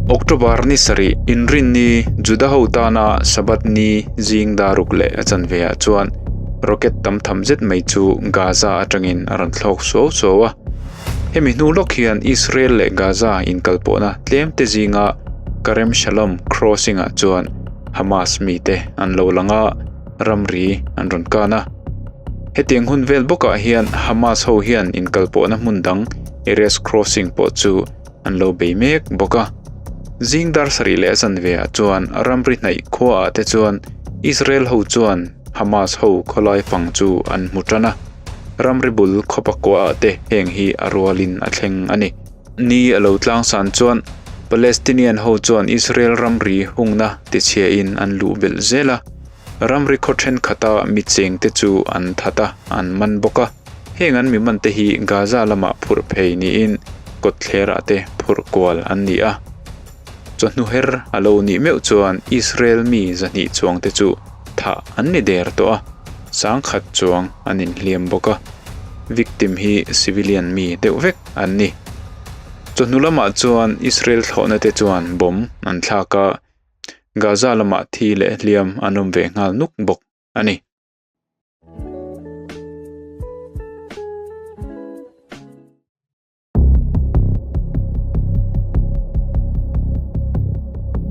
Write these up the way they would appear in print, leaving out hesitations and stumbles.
October ni sarih, Inrinni, Juda ho tana Sabbath ni zing daruk leh a chanve ah chuan rocket tam tham zet mai chu Gaza atangin a rawn thlawk suau suau a. Hemi hnu lawk hian Israel leh Gaza inkalpawhna tlem te zinga Karem Shalom crossing ah chuan Hamas mite an lo lang a, ramri an rawn kan a. Hetiang hun vel bawkah hian Hamas ho hian inkalpawhna hmun dang Erez Crossing pawh chu an lo bei mek bawk a. Zing dar sarih leh a zanve ah chuan ramri hnaih khua ah te chuan Israel ho chuan Hamas ho khawlai fang chu an hmu tan a. Ramri bul khawpa kua ah te heng hi a rualin a thleng a ni. Ni a lo tlang san chuan Palestinian ho chuan Israel ramri hungna tichhia in an luh belh zel a. Ramri khaw thenkhat a mi cheng te chu an that a, an man bawk a. Heng an mi man te hi Gaza lamah phurh phei niin kawtthler ah te phurh kual an ni a. Chawhnu her a lo nih meuh chuan Israel mi zahnih chuang te chu thah an ni der tawh a, sangkhat chuang an inhliam bawk a. Victim hi civilian mi deuh vek an ni. Chawhnu lamah chuan Israel thlawhna te chuan bomb an thlak a, Gaza lamah thi leh hliam an awm ve nghal nuk bawk a ni.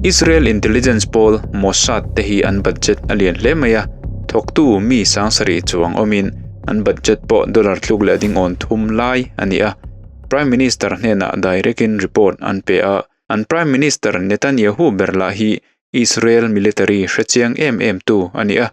Israel intelligence pawl Mossad te hi an budget a lian hle mai a, thawktu mi sangsarih chuang awmin an budget pawh dollar tluk leh dingawn thum lai a ni a. Prime Minister hnenah direct in report an pe a, an Prime Minister Netanyahu ber lah hi Israel military hrechiang em em tu a ni a.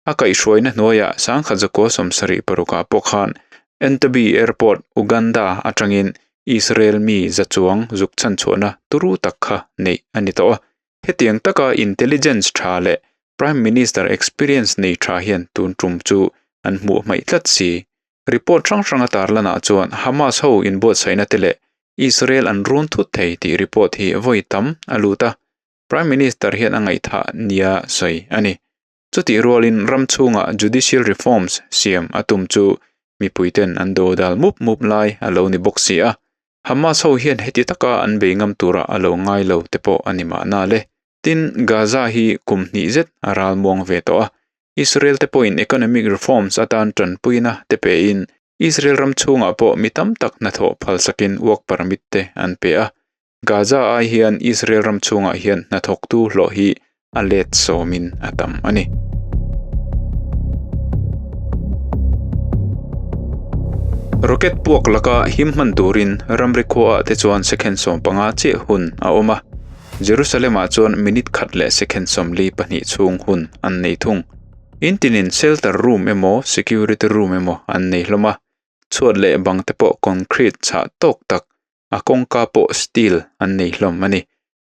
A kaihhruaina hnuaiah sangkhat zakua 76 ah pawh khan Entebbe Airport, Uganda atangin Israel mi za chuang zuk chhan chhuahna turu tak kha neih a ni tawh a. Hetiang taka intelligence tha leh Prime Minister experience nei tha hian tun tum chu an hmuh hmaih tlat si. Report hrang hrang a tarlanah chuan Hamas ho inbuatsaihna te leh Israel an run thut thei tih report hi vawi tam a lut a, Prime Minister hian a ngaihthah nia sawi a ni. Chutih rualin ram chhungah judicial reforms siam a tum chu mipuiten an do dal mup mup lai a lo ni bawk si a. Hamas ho hian heti taka an bei ngam tura a lo ngai lo te pawh a ni mahna le. Tin, Gaza hi kum hnih zet a ral muang ve tawh a. Israel te pawhin economic reforms atan tanpuina te pein Israel ram chhungah pawh mi tam tak hnathawh phalsakin work permit te an pe a. Gaza ai hian Israel ram chhungah hian hnathawktu hlawh hi a let sawmin a tam a ni. Rocket puak laka him hman turin ramri khuaah te chuan second 15 chiah hun a awm a, Jerusalem-ah chuan minute khat leh second 42 chhung hun an nei thung. In tinin shelter room emaw security room emaw an nei hlawm a, chhuat leh bang te pawh concrete chhah tawk tak a kawngka pawh steel an nei hlawm a ni.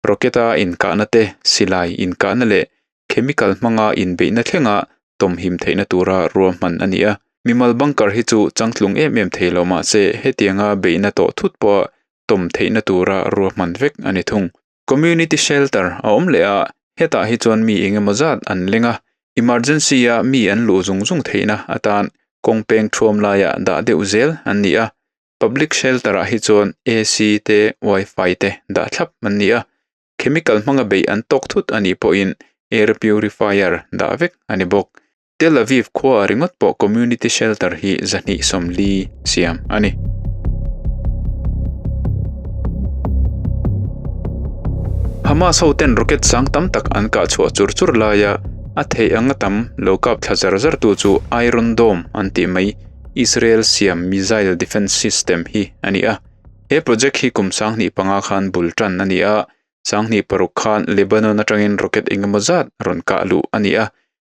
Rocket a inkahna te, silai inkahna leh chemical hmanga inbeihna thlenga tawmhim theihna tura ruahman a ni a. Mimal bunker hi chu changtlung em em thei lo mah se hetianga beihna tawh thut pawha tawm theihna tura ruahman vek a ni thung. Community shelter a awm leh a, hetah hi chuan mi engemaw zat an leng a, emergency a mi an luh zung zung theihna atan kawng peng thuam laiah dah deuh zel an ni a. Public shelter ah hi chuan AC te wifi te dah thlap an ni a, chemical hmanga beih an tawk thut a nih pawhin air purifier dah vek a ni bawk. Tel Aviv khua ringawt pawh community shelter hi 240 siam a ni. Hamas ho ten rocket sang tam tak an kah chhuah chur chur laia a theih anga tam lo kap thla zar zar tu chu Iron Dome an tih mai. Israel siam missile defence system hi a ni a, he project hi kum 2005 khan bul tan a ni a, 2006 khan Lebanon atangin rocket engemaw zat rawn kah luh a ni a,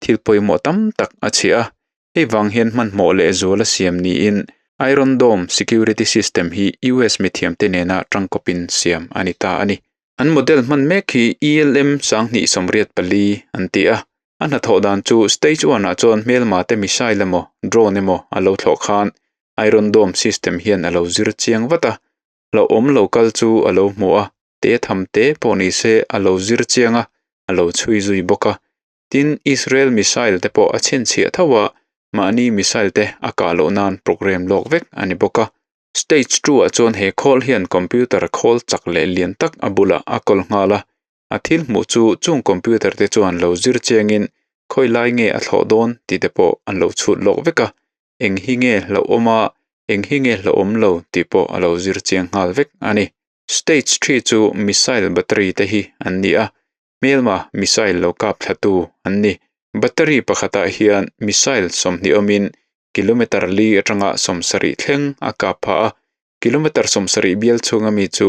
thil pawimawh tam tak a chhia a, hei vang hian hmanhmawh leh zuala siam niin Iron Dome security system hi US mithiamte nena tangkawpin siam a ni ta a ni. An model hman mek hi ELM 2084 an ti a, a hnathawh dan chu stage one ah chuan hmelma te missile emaw drone emaw a lo thlawh khan Iron Dome system hian a lo zir chiang vat a, hlauhawm lo kal chu a lo hmu a, te tham te pawh ni se a lo zir chiang a, a lo chhui zui bawk a. Tin, Israel missile te pawh a chhinchhiah tho a, mahni missile te a kah loh nan program lawk vek a ni bawk a. Stage two-ah chuan he khawl hian computer khawl chak leh lian tak a bulah a kawl nghal a, a thil hmuh chu chung computer te chuan lo zir chiangin khawi lai nge a thlawh dawn tih te pawh an lo chhut lawk vek a, eng hi nge hlauhawm a, eng hi nge hlauhawm lo tih pawh a lo zir chiang nghal vek a ni. Stage three chu missile battery te hi an ni a, hmelma missile lo kap thlatu an ni. Battery pakhatah hian missile 20 awmin kilometer li atanga 70 thleng a kap phah a, kilometer 70 bial chhunga mi chu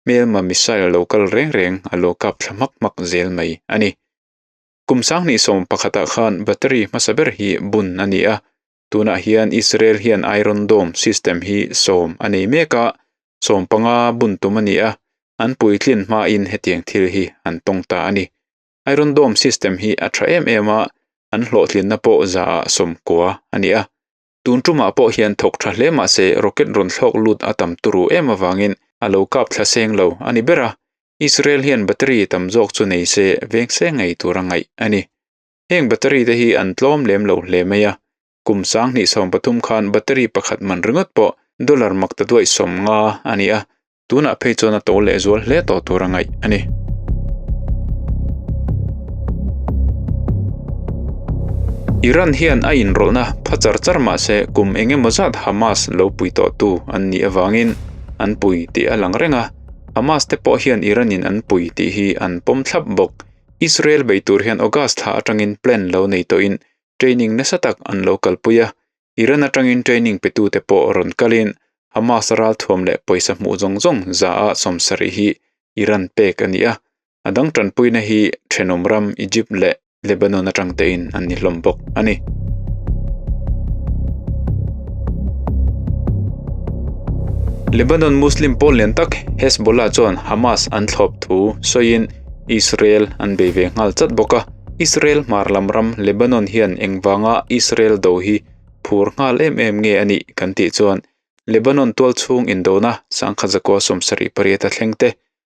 hmelma missile lo kal reng reng a lo kap thla hmak hmak zel mai a ni. Kum 2011ah khan battery hmasa ber hi bun a ni a, tunah hian Israel hian Iron Dome system hi 10 a nei mek a, 15 bun tum a ni a, an puitlin hmain hetiang thil hi an tawng ta a ni. Iron Dome system hi a tha em em a, an hlawhtlinna pawh zaah 90 a ni a. Tun tumah pawh hian thawk tha hle mah se rocket rawn thlawk lut a tam turu em avangin a lo kap thla seng lo a ni ber a. Israel hian battery tam zawk chu nei se veng se ngei tur a ngaih a ni. Heng battery te hi an tlawm lem lo hle mai a. Kum 2030 khan battery pakhat man ringawt pawh dollar makta duaih 50 a ni a, tunah phei chuan a to leh zual hle tawh tur a ngaih a ni. Iran hian a inrawlhna pha char char mah se kum eng emaw zat Hamas lo pui tawhtu an nih avangin an pui tih a lang reng a, Hamas te pawh hian Iran-in an pui tih hi an pawm thlap bawk. Israel bei tur hian August thla atangin plan lo nei tawhin training nasa tak an lo kalpui a, Iran atangin training petute pawh rawn kalin Hamas ralthuam leh pawisa hmuh zawng zawng zaah 70 hi Iran pek a ni a, a dang tanpuina hi thenawm ram Egypt leh Lebanon atang tein an ni hlawm bawk a ni. Lebanon Muslim pawl lian tak Hezbollah chuan Hamas an thlawp thu sawiin Israel an bei ve nghal chat bawk a. Israel hmar lam ram Lebanon hian engvanga Israel do hi phur nghal em em nge a nih kan tih chuan Lebanon tual chhung indona 1978 a thleng te,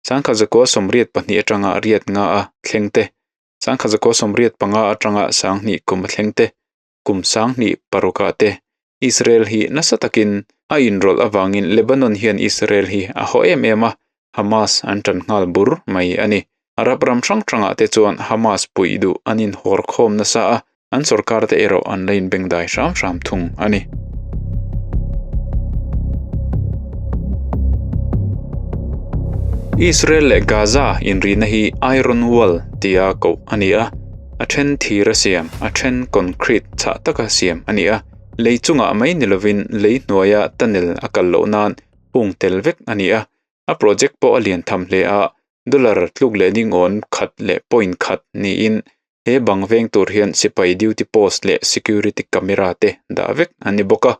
1982 atanga 90 a thleng te, 1985 atanga 2000 kum a thleng te, kum 2006 te Israel hi nasa takin a inrawlh avangin Lebanon hian Israel hi a haw em em a, Hamas an tan nghal bur mai a ni. Arab ram hrang hrangah te chuan Hamas puih duh an inhawr khawm nasa a, an sorkar te erawh an la inbengdai hram hram thung a ni. Israel leh Gaza inrihna hi Iron Wall tia koh a ni a, a then thir a siam, a then concrete chhah taka siam a ni a. Lei chungah mai ni lovin lei hnuaia tunnel a kal loh nan hung tel vek a ni a, a project pawh a lian tham hle a, dollar tluk leh ningawn khat leh point khat niin he bang veng tur hian sipai duty post leh security camera te dah vek an ni bawk a,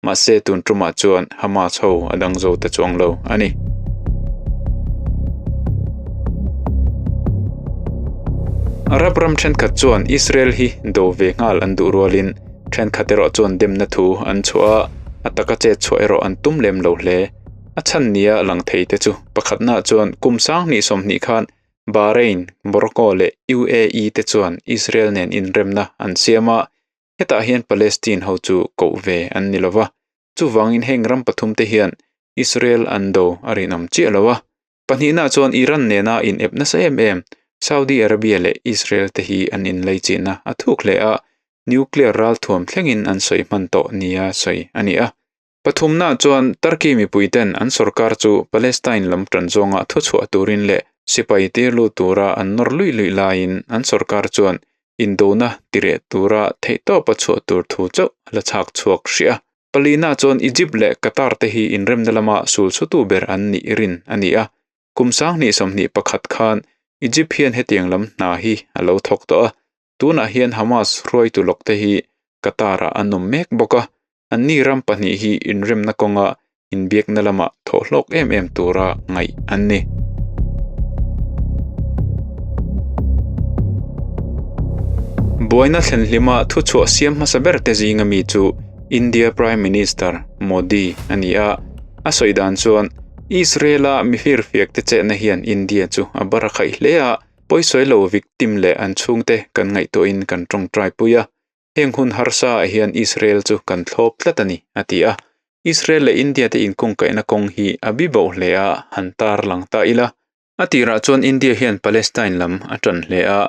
mahse tun tumah chuan Hamas ho a dang zo ta chuang lo a ni. Arab ram thenkhat chuan Israel hi do ve nghal an duh rualin thenkhat erawh chuan demna thu an chhuah a, a taka chet chhuah erawh an tum lem lo hle. A chhan nia lang thei te chu pakhatnaah chuan kum 2020 khan Bahrain, Morocco leh UAE te chuan Israel nen inremna an siam a, hetah hian Palestine ho chu koh ve an ni lova, chuvangin heng ram pathum te hian Israel an do a rinawm chiah lo a. Pahnihnaah chuan Iran nena inep nasa em em Saudi Arabia leh Israel te hi an inleichihna a thuk hle a, nuclear ralthuam thlengin an sawi hman tawh nia sawi a ni a. Pathumnaah chuan Turkey mipuiten an sorkar chu Palestine lam tan zawnga thuchhuah turin leh sipai tir lut tura an nawr luih luih laiin an sorkar chuan indona tireh tura theihtawpa chhuah tur thu chauh a la chhak chhuak hrih a. Palina chuan Egypt leh Qatar te hi inremna lama sul chhutu ber an nih rin a ni a. Kum 2021 khan Egypt hian hetiang lam hna hi a lo thawk tawh a. Tunah hian Hamas hruaitu lawk te hi Qatar-ah an awm mek bawk a. Anni ram pahnih hi inremna kawnga inbiakna lamah thawhhlawk em em tura ngaih an ni. Buaina thlen hlima thuchhuah siam hmasa ber te zinga mi chu India Prime Minister Modi a ni a. A sawi dan chuan Israel-a mifirfiak te chetna hian India chu a bar a khaih hle a, pawisawi lo victim leh an chhungte kan ngaihtuahin kan tawngtai pui a. Heng hun harsa ah hian Israel chu kan thlawp tlat a ni, a ti a. Israel leh India te inkungkaihna kawng hi a bi boh hle a, han tar lang ta ila. A tirah chuan India hian Palestine lam a ṭan hle a,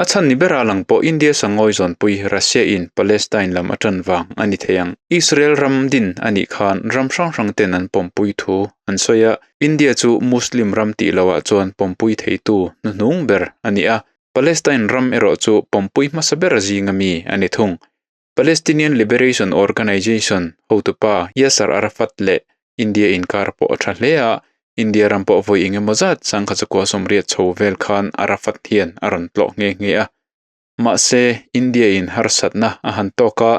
a chhan ni bera lang pawh India sangawi zawnpui Russia in Palestine lam a ṭan vang a ni thei ang. Israel ram din a nih khan ram hrang hrang ten an pawmpui thu an sawi a, India chu Muslim ram tih loah chuan pawmpui theitu hnuhnung ber a ni a, Palestine ram erawh chu pawmpui hmasa ber zinga mi a ni thung. Palestinian Liberation Organization hotupa Yasser Arafat leh India inkar pawh a tha hle a, India ram pawh vawi eng emaw zat sangkha chakua sawmriat chho vel khan Arafat hian a rawn tlawh nghe nghe a. Mahse, India in harsatna a han tawk a,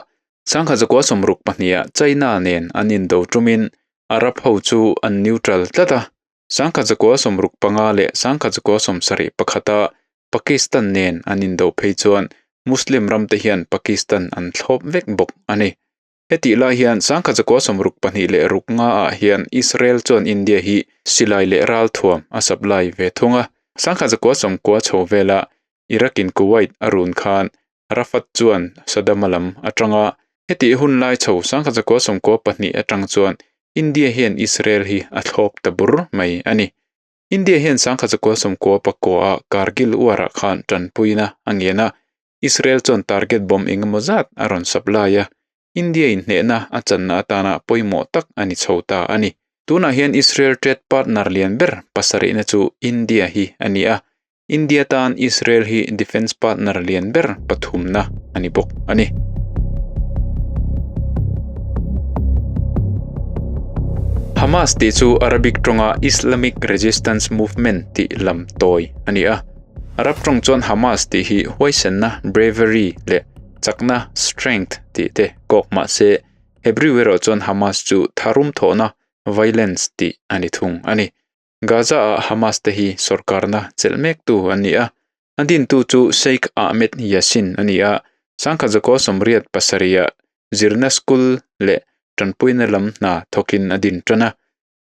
sangkha chakua sawmruk pahniha China nen an indo tumin Arab ho chu an neutral tlat a, sangkha chakua 65 leh sangkha chakua 71 a Pakistan nen an indo phei chuan Muslim ramte hian Pakistan an thlawp vek bawk a ni. Hetih lai hian sangkhat zakua 62 leh ruk nga ah hian Israel chuan India hi silai leh ralthuam a supply ve thung a. Sangkhat zakua 90 chho vela Iraq in Kuwait a run khan Arafat chuan Saddam-a lam atang a. Hetih hun lai chho sangkhat zakua 92 atang chuan India hian Israel hi a thlawp ta bur mai a ni. India hian sangkhat zakua 99 ah Kargil uarah khan tanpuina a ngen a, Israel chuan target bomb eng emaw zat a rawn supply a, India in hnehna a channa atana pawimawh tak a ni chho ta a ni. Tunah hian Israel trade partner lian ber pasarihna chu India hi a ni a, India tan Israel hi defence partner lian ber pathumna a ni bawk a ni. Hamas tih chu Arabic tawnga Islamic Resistance Movement tih lam tawi a ni a. Arab tawng chuan Hamas tih hi huaisenna, bravery, leh chakna, strength, tih te kawk mah se, Hebrew erawh chuan Hamas chu tharum thawhna, violence, tih a ni thung a ni. Gaza-ah Hamas te hi sorkarna chelh mektu an ni a, a dintu chu Sheikh Ahmed Yassin a ni a, sangkhat zakua 87 ah zirna school leh tanpuina lam hna thawkin a din tan a.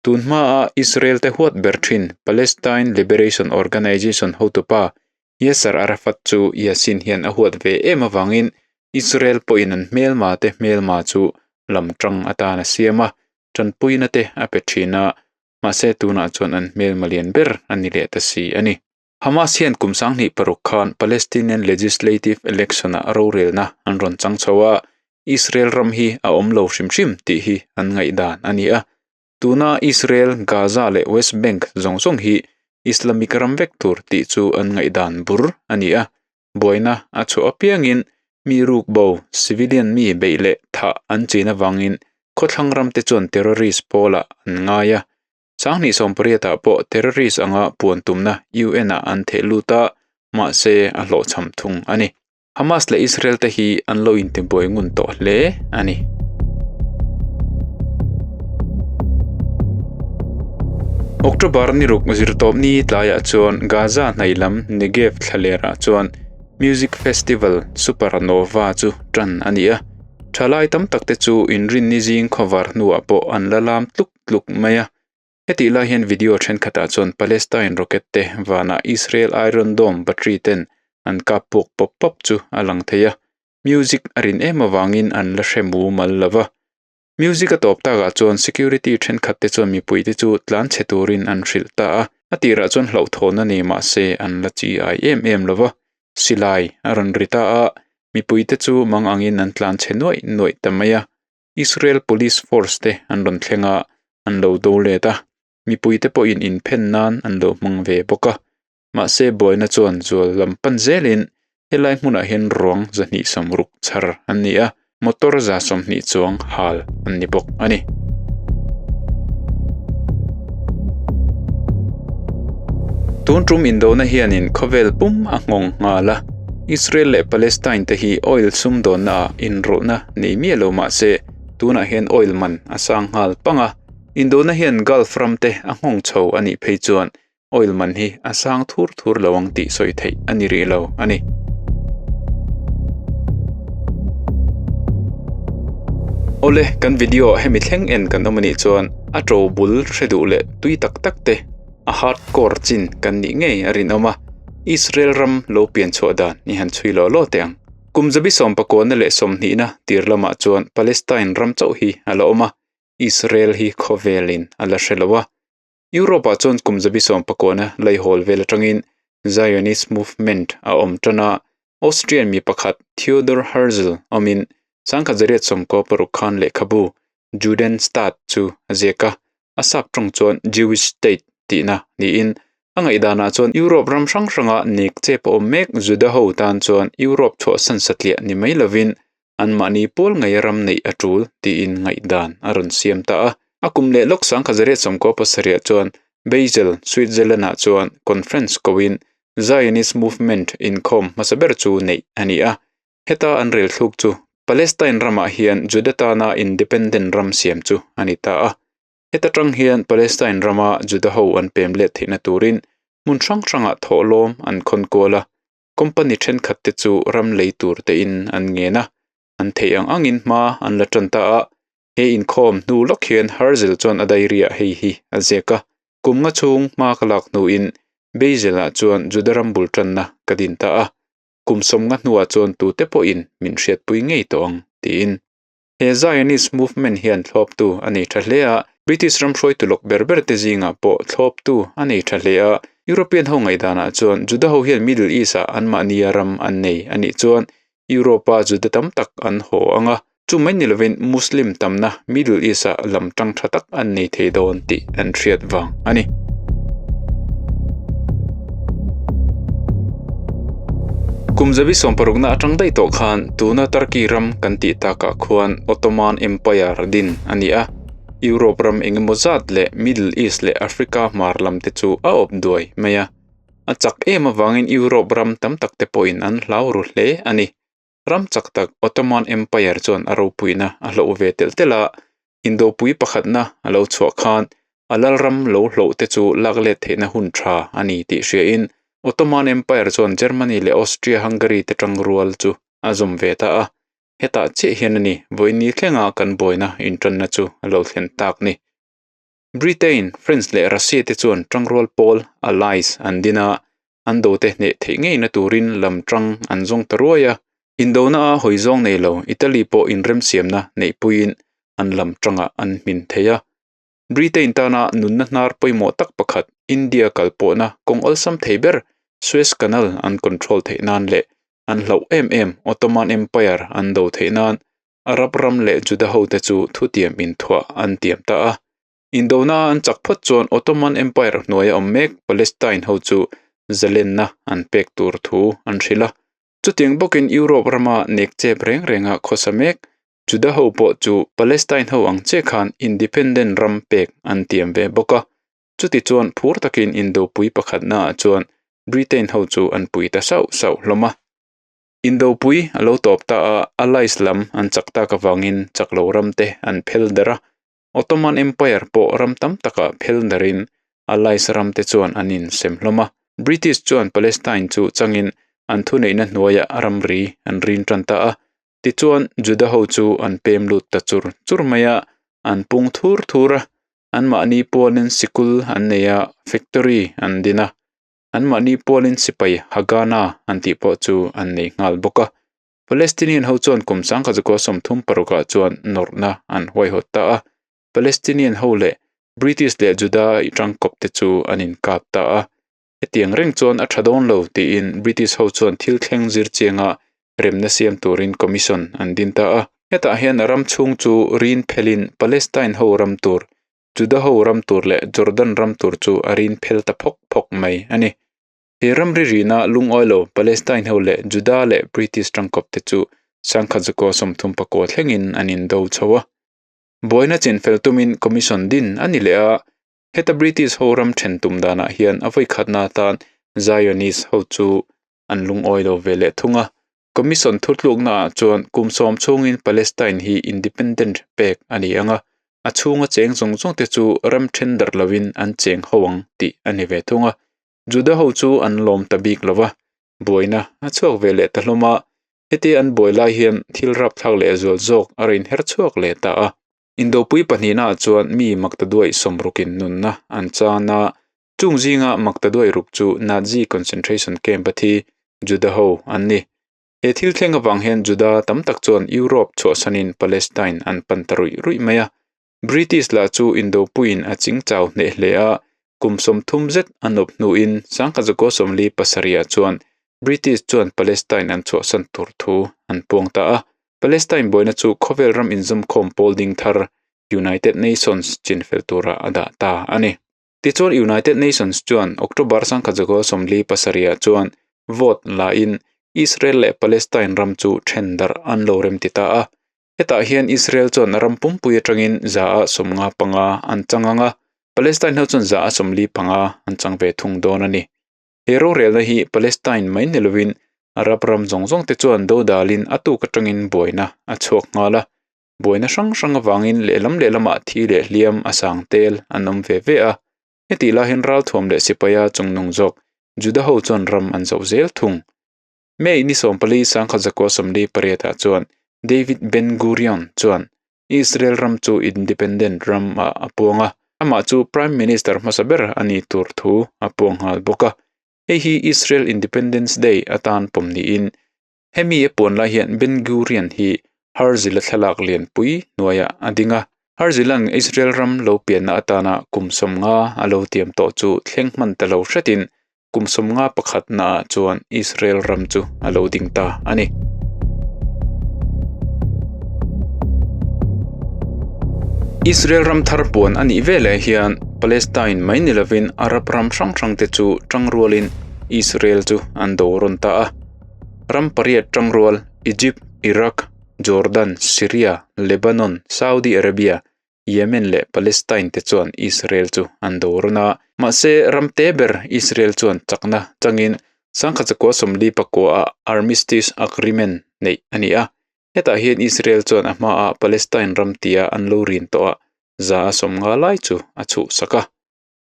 Tun hmaa Israel te huat ber thin Palestine Liberation Organization hotupa Yasser Arafat chu Yassin hian a huat ve em avangin Israel pawhin an hmelma te hmelma chu lam tang atan a siam a, tanpuina te a pe thin a, mahse tunah chuan an hmelma lian ber a ni leh ta si a ni. Hamas hian kum 2006 khan Palestinian Legislative Election-ah rorelna an rawn chang chho a, Israel ram hi a awm lo hrim hrim tih hi an ngaihdan a ni a. Tuna Israel, Gaza leh West Bank zawng zawng hi Islamic ram vek tur tih chu an ngaihdan bur a ni a. Buaina a chhuah apiangin mi ruk bo, civilian mi beih leh thah an chin avangin khawthlang ramte chuan terrorist pawlah an ngai a. 2018 ah pawh terrorist anga puan tumna UN ah an theh lut a, mahse a hlawhchham thung a ni. Hamas leh Israel te hi an lo intibuai ngun tawh hle a ni. October ni ruk zirtawpni tlaiah chuan Gaza hnaih lam Negev thlalerah chuan Music Festival Supernova chu tan a ni a. Thalai tam tak te chu inrinni zing khawvar hnuah pawh an la lam tluk tluk mai a. Hetih lai hian video thenkhatah chuan Palestine rocket te vanah Israel Iron Dome battery ten an kap puak pawp pawp chu a lang thei a. Music a rin em avangin an la hre mumal lo va. Music a tawp takah chuan security thenkhat te chuan mipui te chu tlan chhe turin an hrilh ta a. A tirah chuan hlauhthawn a ni mahse an la chi ai em em lo va. Silai a rawn ri ta a, mipui te chu mang angin an tlan chhe nuaih nuaih ta mai a. Israel Police Force te an rawn thleng a, an lo do let a, mipui te pawhin inphen nan an lo hmang ve bawk a. Mahse buaina chuan zual lam pan zelin helai hmunah hian ruang 260 chhar an ni a, motor 120 chuang hal an ni bawk a ni. Tun tum indona hianin khawvel pum a nghawng nghal a, Israel leh Palestine te hi oil sumdawnna ah inrawlhna nei miah lo mah se tunah hian oil man a sang nghal pang a, indona hian Gulf ram te a nghawng chho a nih phei chuan oil man hi a sang thur thur lo ang tih sawi theih a ni rih lo a ni. Awle, kan video ah hemi thleng en kan awm a nih chuan a to bul hre duh leh tui tak tak te a hardcore chin kan nih ngei a rinawm a, Israel ram lo pian chhuah dan i han chhui law law teh ang. Kum zabi sawm pakuana leh sawmhnihna tir lamah chuan Palestine ram chauh hi a la awm a. Israel hi khawvelin a la hre lo a. Europe-ah chuan kum zabi sawmpakuana laihawl vel atangin Zionist movement a awm tan a, Austrian mi pakhat Theodor Herzl awmin sangkhat zariat sawmkaw paruk khan lehkhabu Judenstaat chu a ziak a, a sap tawng chuan Jewish State tihna niin a ngaihdanah chuan Europe ram hrang hranga nek chep a awm mek Juda ho tan chuan Europe chhuahsan satliah ni mai lovin anmahni pawl ngei ram neih a tul tiin ngaihdan a rawn siam ta a. A kum leh lawk sangkhat zariat sawmkaw pasarih chuan Basel, Switzerland-ah chuan conference koin Zionist movement inkhawm hmasa ber chu neih a ni a. Heta an rel thluk chu Palestine ramah hian Juda tana independent ram siam chu a ni ta a. Heta tang hian Palestine rama Juda ho an pem let theihna turin hmun hrang hrangah thawhlawm an khawn kual a. Company thenkhat te chu ram lei tur tein an ngen a, an theih ang angin hma an la tan ta a. He inkhawm hnu lawk hian Herzl chuan a diary-ah hei hi a ziak a, Kum nga chhung hma ka lak hnuin Basel-ah chuan Juda ram bul tanna ka din ta a, kum sawmnga hnuah chuan tute pawhin min hriatpui ngei tawh ang, tiin. He Zionist movement hian thlawptu a nei tha hle a, British ram hruaitu lawk ber ber te zingah pawh thlawptu a nei tha hle a. European ho ngaihdanah chuan Juda ho hian Middle East-ah anmahnia ram an nei a nih chuan Europe-a Juda tam tak an haw ang a, chu mai ni lovin Muslim tamna Middle East-ah lam tang tha tak an nei thei dawn tih an hriat vang a ni. Kum zabi sawmparukna atang daih tawh khan tuna Turkey ram kan tih takah khuan Ottoman Empire din a ni a, Europe ram engemaw zat leh Middle East leh Africa hmar lam te chu a awp duai mai a. A chak em avangin Europe ram tam tak te pawhin an hlau ru hle a ni. Ram chak tak Ottoman Empire chuan a ropuina a hloh ve telh telh a, Indopui pakhatna a lo chhuah khan a lalram lo hloh te chu lak let theihna hun tha a ni tih hriain Ottoman Empire chuan Germany leh Austria-Hungary te tangrual chu a zawm ve ta a. Hetah chiah hian a ni vawiin thlenga kan buaina intanna chu a lo thlen tak ni. Britain, France leh Russia te chuan tangrual pawl, allies, an din a, an dote hneh theih ngeina turin lam tang an zawng ta ruai a. Indona a hawi zawng nei lo Italy pawh inremsiamna neihpuiin an lam tangah an hmin thei a. Britain tana nunna hnar pawimawh tak pakhat India kalpawhna kawng awlsam thei ber Suez Canal an control theih nan leh an hlauh em em Ottoman Empire an do theih nan Arab ram leh Juda hote chu thutiam inthuah an tiam ta a. Indona an chak phawt chuan Ottoman Empire hnuaia awm mek Palestine ho chu zalenna an pek tur thu an hrilh a. Chutiang bawkin Europe rama nek chep reng renga khawsa mek Juda ho pawh chu Palestine ho ang che khan independent ram pek an tiam ve bawk a. Chuti chuan phur takin Indopui pakhatnaah chuan Britain ho chu an pui ta sauh sauh hlawm a. Indopui a lo tawp ta a, Allies lam an chak tak avangin chak lo ram te an phel der a. Ottoman Empire pawh ram tam takah phel derin Allies ram te chuan an insem hlawm a. British chuan Palestine chu changin an thuneihna hnuaiah ramri an rin tan ta a. Tichuan Juda ho chu an pem lut ta chur chur mai a, an pung thur thur a. Anmahni pualin sikul an nei a, factory an din a. Anmahni pualin sipai Haganah an tih pawh chu an nei nghal bawk a. Palestinian ho chuan kum sangkhat zakua 36 ah chuan nawrhna an huaihawt ta a. Palestinian ho leh British leh Juda tangkawp te chu an inkap ta a. Hetiang reng chuan a tha dawn lo tiin British ho chuan thil thleng zir chianga remna siam turin commission an din ta a. Hetah hian a ram chhung chu rin phelin Palestine ho ram tur Juda ho ram tur leh Jordan ram tur chu a rin phel ta phawk phawk mai a ni. He ramri rina lungawi lo Palestine ho leh Juda leh British tangkawp te chu sangkhat zakua 39 thlengin an indo chho a. Buaina chinfel tumin Commission din a ni leh a, heta British ho ram then tum danah hian a vawikhatna atan Zionist ho chu an lungawi lo ve leh thung a. Commission thutluknaah chuan kum sawm chhungin Palestine hi independent pek a ni ang a, a chhunga cheng zawng zawng te chu ram then darh lovin an cheng ho ang tih a ni ve thung a. Juda ho chu an lawm ta bik lo va, buaina a chhuak ve leh ta hlawm a. Hetia an buai lai hian thil rapthlak leh zual zawk a rawn her chhuak leh ta a. Indopui pahnihnaah chuan mi maktaduaih sawmrukin nunna an chan a, Chung zinga maktaduai ruk chu Nazi concentration camp a thi Juda ho an ni. He thil thleng avang hian Juda tam tak chuan Europe chhuahsanin Palestine an pan ta ruih ruih mai a. British lah chu indopuiin a ching chau hneh hle a, kum 30 zet an awp hnuin 1947 ah chuan British chuan Palestine an chhuahsan tur thu an puang ta a. Palestine buaina chu khawvel ram inzawmkhawm pawl ding thar United Nations chinfel tura a dah ta a ni. Tichuan United Nations chuan October 1947 ah chuan vote la in Israel leh Palestine ram chu then darh an lo remti ta a. Hetah hian Israel chuan ram pumpui atangin 155 an chang ang a, Palestine ho chuan 145 an chang ve thung dawn a ni. He rorelna hi Palestine mai ni lovin Arab ram zawng zawng te chuan dodalin a tuk atangin buaina a chhuak nghal a. Buaina hrang hrang avangin lehlam lehlamah thi leh hliam a sang tel an awm ve ve a. Hetih lai hian ralthuam leh sipaia chungnung zawk Juda ho chuan ram an zoh zel thung. May ni 14 1948 ah chuan David Ben Gurion chuan Israel ram chu independent ram ah a puang a, amah chu Prime Minister hmasa ber a ni tur thu a puang nghal bawk a. Hei hi Israel Independence Day atan pawm niin Hemi a puan lai hian Ben Gurion hi Herzl-a thlalak lianpui hnuaiah a ding a. Herzl-a'n Israel ram lo pianna atana kum 50 a lo tiam tawh chu thleng hman ta lo hretin kum 51 naah chuan Israel ram chu a lo ding ta a ni. Israel ram thar puan a nih veleh hian Palestine mai ni lovin Arab ram hrang hrangte chu tangrualin Israel chu an do rawn ta a. Ram pariat tangrual Egypt, Iraq, Jordan, Syria, Lebanon, Saudi Arabia, Yemen leh Palestine te chuan Israel chu an do rawn a. Mahse, ram te ber Israel chuan chakna changin 1949 ah Armistice Agreement neih a ni a. Hetah hian Israel chuan a hmaah Palestine ram tia an lo rin tawh a, 150 lai chu a chhuhsak a.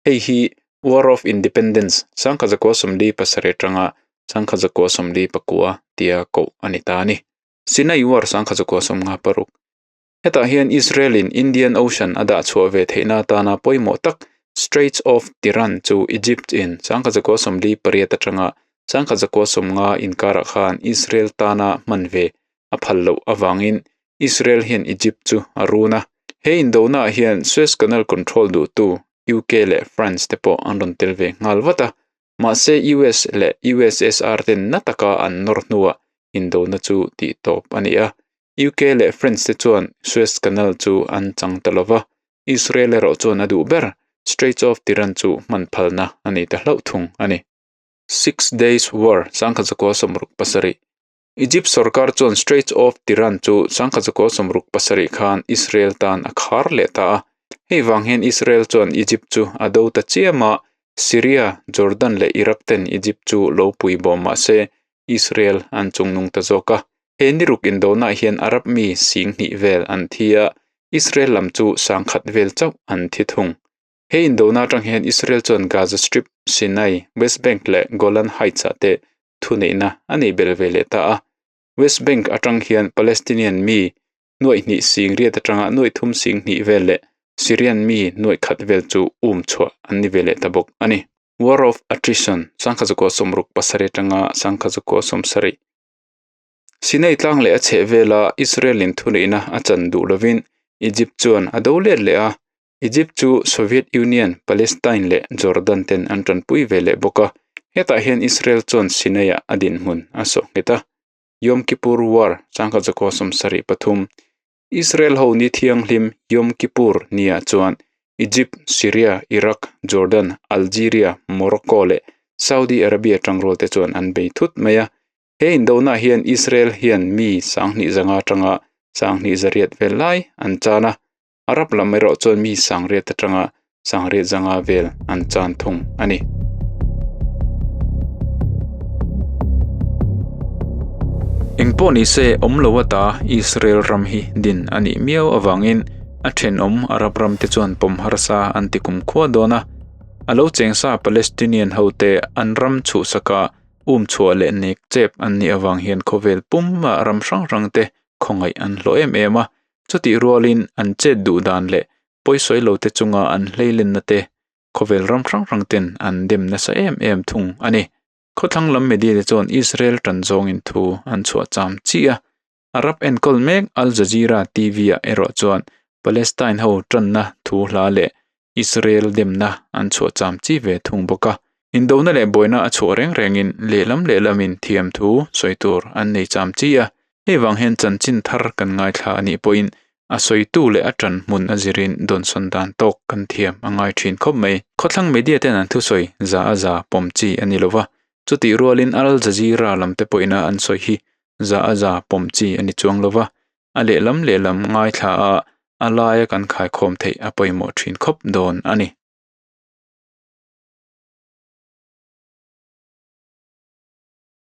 Hei hi War of Independence 1947 atanga 1949 tia koh a ni ta a ni. Sinai War 1956. Hetah hian Israel-in Indian Ocean a dah chhuah ve theihna atana pawimawh tak Straits of Tiran chu Egypt-in 1948 atanga 1950 inkarah khan Israel tana hman ve a phal loh avangin Israel hian Egypt chu a run a. He indonaah hian Suez Canal control duhtu UK leh France te pawh an rawn tel ve nghal vat a, mahse US leh USSR ten na taka an nawr hnuah indona chu tih tawp a ni a. UK leh France te chuan Suez Canal chu an chang ta lo va, Israel erawh chuan a duh ber Straits of Tiran chu hman phalna a nei ta hlauh thung a ni. Six Days War 1967. Egypt sorkar chuan Straits of Tiran chu 1967 khan Israel tan a khar leh ta a. Hei vang hian Israel chuan Egypt chu a do ta chiam a, Syria, Jordan leh Iraq ten Egypt chu lo pui bawm mah se Israel an chungnung ta zawk a. He niruk indonah hian Arab mi 20,000 vel an thi a, Israel lam chu 1,000 vel chauh an thi thung. He indona atang hian Israel chuan Gaza Strip, Sinai, West Bank leh Golan Heights ah te thuneihna a nei belh ve leh ta a. West Bank atang hian Palestinian mi nuaih hnih sing riat atanga nuaih thum sing hnih vel leh Syrian mi nuaih khat vel chu um chhuah an ni ve leh ta bawk a ni. War of Attrition, 1967 atanga 1970. Sinai tlang leh a chheh vela Israel-in thuneihna a chan duh lovin Egypt chuan a do let leh a, Egypt chu Soviet Union, Palestine leh Jordan ten an tanpui ve leh bawk a, hetah hian Israel chuan Sinai-ah a dinhmun a sawh nghet a. Yom Kippur War, 1973, Israel ho ni thianghlim Yom Kippur niah chuan Egypt, Syria, Iraq, Jordan, Algeria, Morocco leh Saudi Arabia tangrual te chuan an bei thut mai a. He indonah hian Israel hian mi 2500 atanga 2800 vel lai an chan a, Arab lam erawh chuan mi 800 atanga 805 vel an chan thung a ni. Engpawh ni se awm lo ata Israel ram hi din a nih miau avangin a thenawm Arab ram te chuan pawm harsa an ti kumkhua dawn a. A lo cheng sa Palestinian hote an ram chhuhsaka um chhuah leh nek chep an nih avang hian khawvel pumah ram hrang hrang te khawngaih an hlawh em em a. Chutih rualin an chet duh dan leh pawisawi lo te chunga an hleilenna te khawvel ram hrang hrang ten an dem nasa em em thung a ni. Khawthlang lam media te chuan Israel tan zawngin thu an chhuah cham chi a. Arab enkawl mek Al Jazeera TV ah erawh chuan. Palestine ho tanna thu hla leh Israel demna an chhuah cham chi ve thung bawk a. Indona leh buaina a chhuah reng rengin lehlam lehlamin thiam thu sawi tur an nei cham chi a. Hei vang hian chanchin thar kan ngaithla a nih pawhin a sawitu leh a ṭan hmun a zirin dawnsawn dan tawk kan thiam a ngai ṭhin khawp mai. Khawthlang media ten an thusawi za a za pawm chi a ni lo va, chutih rualin Al Jazeera lam te pawhin a an sawi hi za a za pawm chi a ni chuang lo va, a lehlam lehlam ngaithla a, a laia kan khaikhawm theih a pawimawh ṭhin khawp dawn a ni.